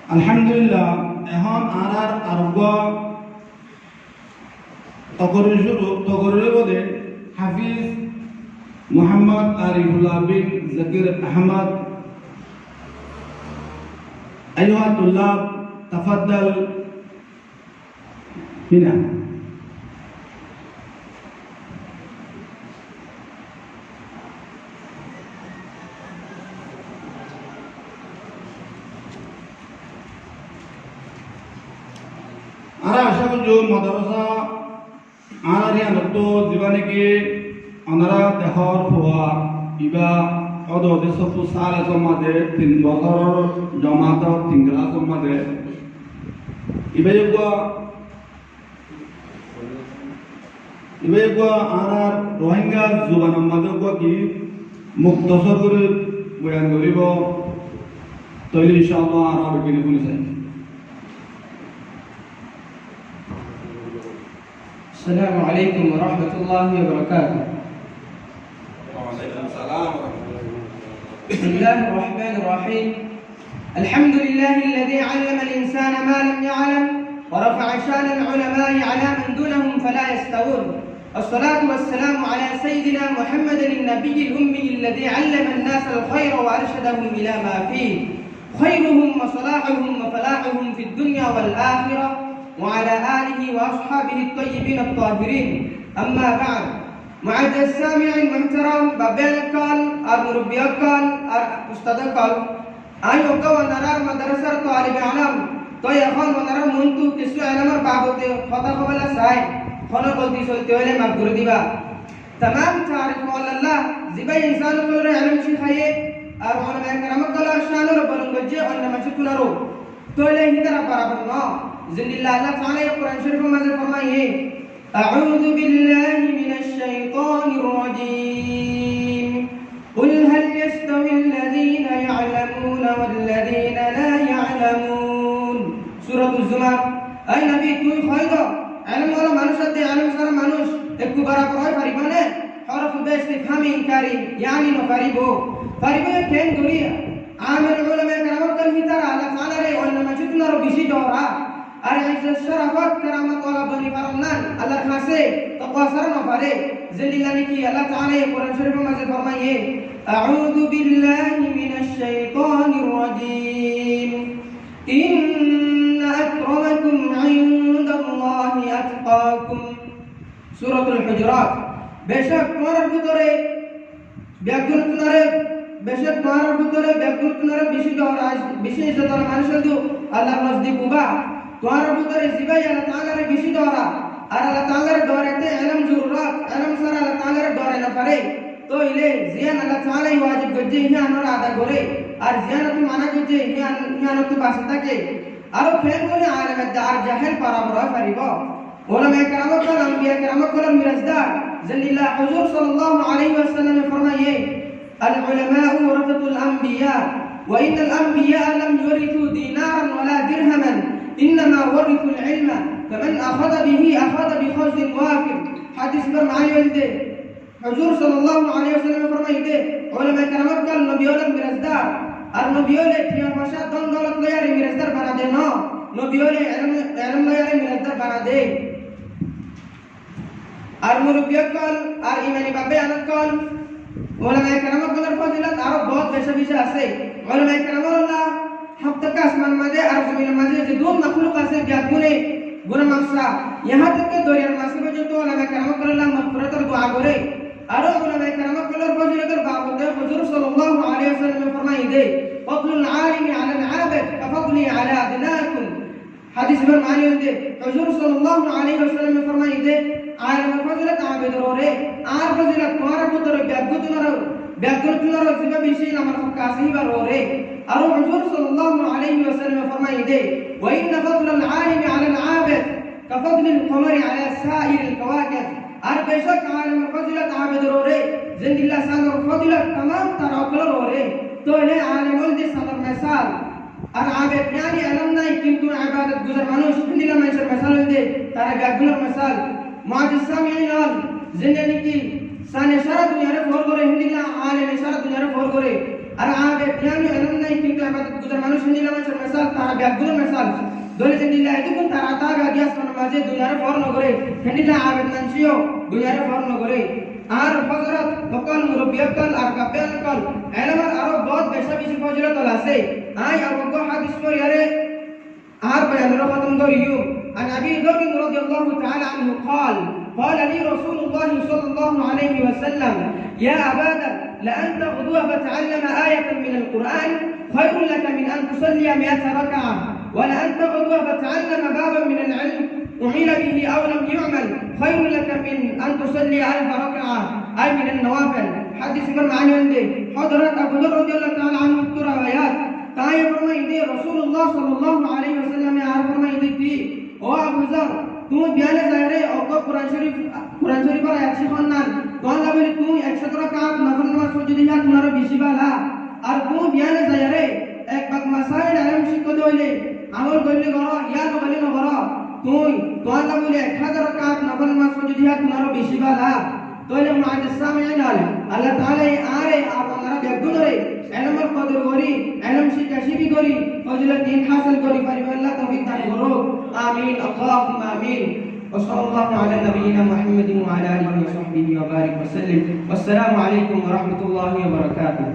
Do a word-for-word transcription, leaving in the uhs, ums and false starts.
Alhamdulillah, ehón añárar areggúa tokorur cúru, tokorur óibo de Hafiz Muhammad Arifullah bin Zakir Ahmad. Ayyuha tullab, tafaddal. Hina. Añára acá goijjum madrasa añárar yíanottú zibá niki onora dehór fua, ibá ódode sóffu sale somade tin bosóror jomator tin kelasor mazé. Ibá eggúa, ibá eggúa añárar Rohingya zubanor mazé eggúa ki muktasor gorí boyan goríbo. Tóile incá Allah añára beggúne fúni sai. السلام عليكم ورحمة الله وبركاته. وعليكم السلام ورحمة الله وبركاته. بسم الله الرحمن الرحيم. الحمد لله الذي علم الإنسان ما لم يعلم ورفع شأن العلماء على من دونهم فلا يستوون. والصلاة والسلام على سيدنا محمد النبي الأمي الذي علم الناس الخير وأرشدهم إلى ما فيه خيرهم وصلاحهم وفلاحهم في الدنيا والآخرة وعلى آله وأصحابه الطيبين الطاهرين. أما بعد. معزز سامعين محترم، báiyain ókkol, ar murubbi ókkol, ar ustad ókkol, añí eggúa onorar madrasar talibe elóm, toi ehón onorar muúntu kissú elómor babote hotá hoibólla sai, honó golti solti óile maf gorí diba. Tamam taarif Allah, zibá insán ókkolore elóm cíkaiyé, ar ulamaye keram ókkolor cánore bulond goijjé, oinno maincóttu aró. Tóile hítara borabor no. Zendilla Allah Taala ye Kuran Córifor mazé formaiyé, أعوذ بالله من الشيطان الرجيم. قل هل يستوي الذين يعلمون والذين لا يعلمون. Suratul Zumar. Ái Nobi, tui hoi do, elóm wala manúic ar elóm sára manúic ekku borabor ói faribó né? Horof be istifham inkari, yani no faribó. Faribó ye ken gorí? Amil ulamaye keram ókkol hítara Allah Taalar oinno maincóttu aró beci dóra. Ar izzot, corofot, keramot wala boni faronnan Allahr hañsé, to kosar no fare. Zendilla niki Allah Taala ye Kuran Córifor mazé formaiyé, أعوذ بالله من الشيطان الرجيم. إن أكرمكم عند الله أتقاكم. Suratul Hujurat. Becók tuáñrar bútore beggúnottún aró, becók tuáñrar bútore beggúnottún aró beci dóra, beci izzot wala manúic óilde Allahr nozdik uba. Tuáñrar bútore zibáye Allah Taalare beci dóra, ar Allah Taalare dórete elóm zorurot, elóm sára Allah Taalare dórai no fare. Tóile ziyán Allah Taala ye wajib goijjé, híyanore ada goré, ar ziyánottú mana goijjé, híyan, híyanottú basi táke. Aró ken gorí alem edde ar jahil borabor ói faribó? Ulamaye keram ókkol, ambiya keram ókkolor mirasdar, zendilla Huzur sallallahu alaihi wasallame formaiyé, العلماء ورثة الأنبياء، وإن الأنبياء لم يورثوا دينارا ولا درهما، إنما ورثوا العلم، فمن أخذ به أخذ بحظ وافر. Hádis ibár maáni óilde, Huzur sallallahu alaihi wasallame formaiyé de, ulamaye keram ókkol nobi ókkolor mirasdar, ar nobi ókkole tiañ foicá, don doulot loiyaré mirasdar bana de no, nobi ókkole elóm, elóm loiyaré mirasdar bana de. Ar murubbi ókkol, ar imani báiyain ókkol, ulamaye keram ókkolor fozilot aró bout beci beci asé. Ulamaye keram ókkol Hafta asman mazé ar zominor mazé zedún makluk asé, beggúne guna maf sa. Yahá tak ke doriyar mazé foijjonto ulamaye keram ókkol olla magfirator dua goré. Aró ulamaye keram ókkolor fozilotor babote Huzur sallallahu alaihi wasallame formaiyé de, فضل العالم على العابد كفضلي على أدناكم. Hádis ibár maáni óilde, Huzur sallallahu alaihi wasallame formaiyé de, alemor fozilot abedor uore, añár fozilot tuáñrar bútore beggúnottún aró, beggúnottún aró zibá beci nambar hokka asé híbar uore. Aró Huzur sallallahu alaihi wasallame formaiyé de, وإن فضل العالم على العابد كفضل القمر على سائر الكواكب. Ar becók alemor fozilot abedor uore, zendilla sanor fozilot tamam tara ókkolor uore. Tóile alem óilde sanor mesal. Ar abed yani elóm nai kintu ebadot guzar manúic, héndilla maincór mesal óilde tara beggúnor mesal. Muazziz samiin ókkol, zendilla niki sane sára duniyare fór goré, héndilla aleme sára duniyare fór goré. Ar abed yani elóm nai kintu Guzar manúic héndilla manúicor mesal, tará beggúnor mesal. Dóile zendilla edún tará táke asmanor mazé duniyaré for no goré, héndilla abed manúic yó duniyaré for no goré. Ar Hozrot ókkol, murobbi ókkol, ar gabbe ókkol, elómor aró bóut beci beci fozilot asé. Añí ar uggwá hádis foriyóre ar boyanoré hótom goijjum. عن أبي ذر رضي الله تعالى عنه قال: قال لي رسول الله صلى الله عليه وسلم: يا أبا ذر، لأن تغدو فتعلم آية من القرآن خير لك من أن تصلي مائة ركعة، ولأن تغدو فتعلم بابا من العلم عمل به أو لم يعمل خير لك من أن تصلي ألف ركعة، أي من النوافل. Hádis ibár maáni óilde, Hozrot Abu Zar rodiyallahu taala anhu ottu riwayat, tañí formaiye dé, Rosulullah sallallahu alaihi wasallame ar formaiye dé ki, ó Abu Zar, tuñí biyáne zaiyóre uggwá Kuran Shorif, Kuran Shorifór ayat cíkon nan, tuáñlla bóli tuñí ekcót rakat nofol nomaz foijjó dé yían tuáñrlla beci bála. Ar tuñí biyáne zaiyóre ek bak masail elóm cíkko dé óile amol goille goró, yá no goille no goró, tuñí, tuáñlla bóli ek házar rakat nofol nomaz foijjó dé yían tuáñrlla beci bála. Tóile muazzaz samiin, Allah taala ye añáre ar onorá beggúnore elómor kodor gorí, elóm cíkka cíki gorí, fozilot din hásil gorí faribálla toufik dan gorouk. Amin, Allahumma amin. وصلى الله على نبينا محمد وعلى آله وصحبه وبارك وسلم. والسلام عليكم ورحمة الله وبركاته.